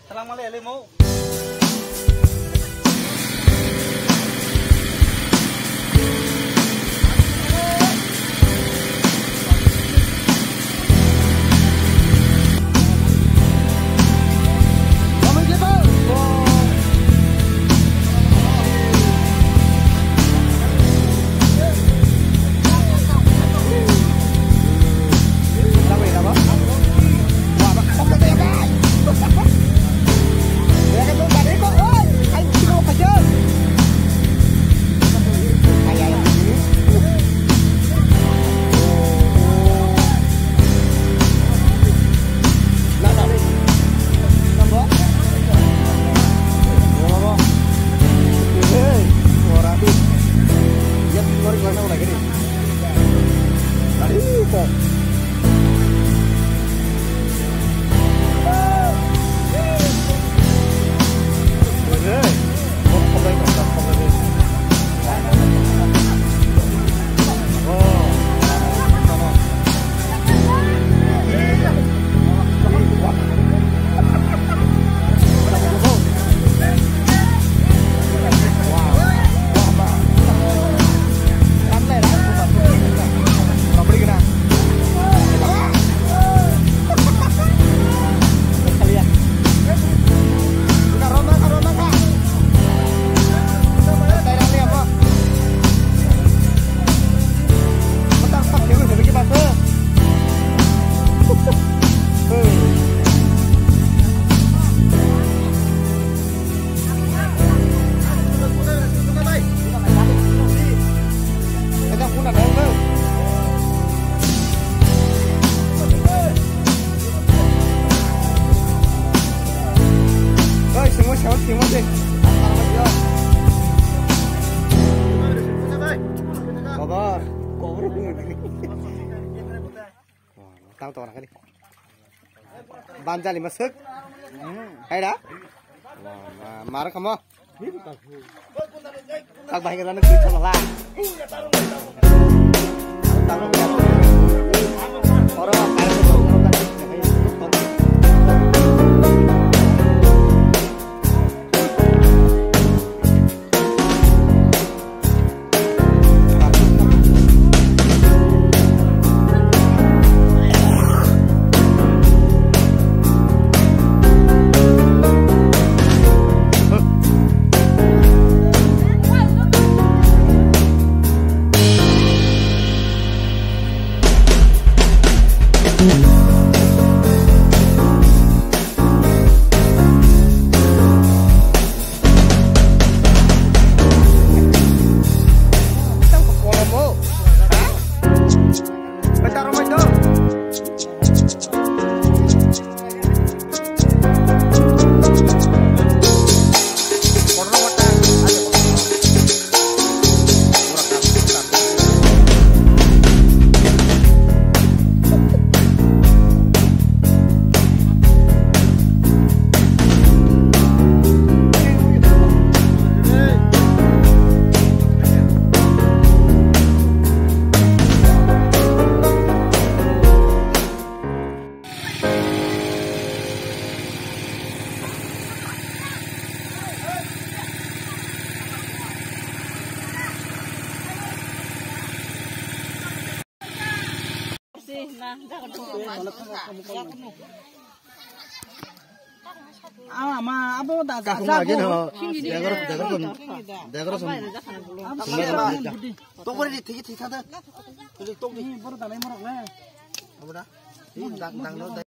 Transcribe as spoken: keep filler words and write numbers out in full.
Salam alaikum. Oi, simo, simo, simo, simo. Khobor. Tang tong kani. Banjali masuk. Hai da? Mar kamo. Tak bahaya kan lagi sama lah. Oro. Ama, abo da, Kakung da, agin da, ho. Degar, degar sun. Degar sun. Abo da, da, da. Tokori di, thiki, thiki, thada. Tokori di. Boro da, nai morok le. Abo da. Dang, dang, dang.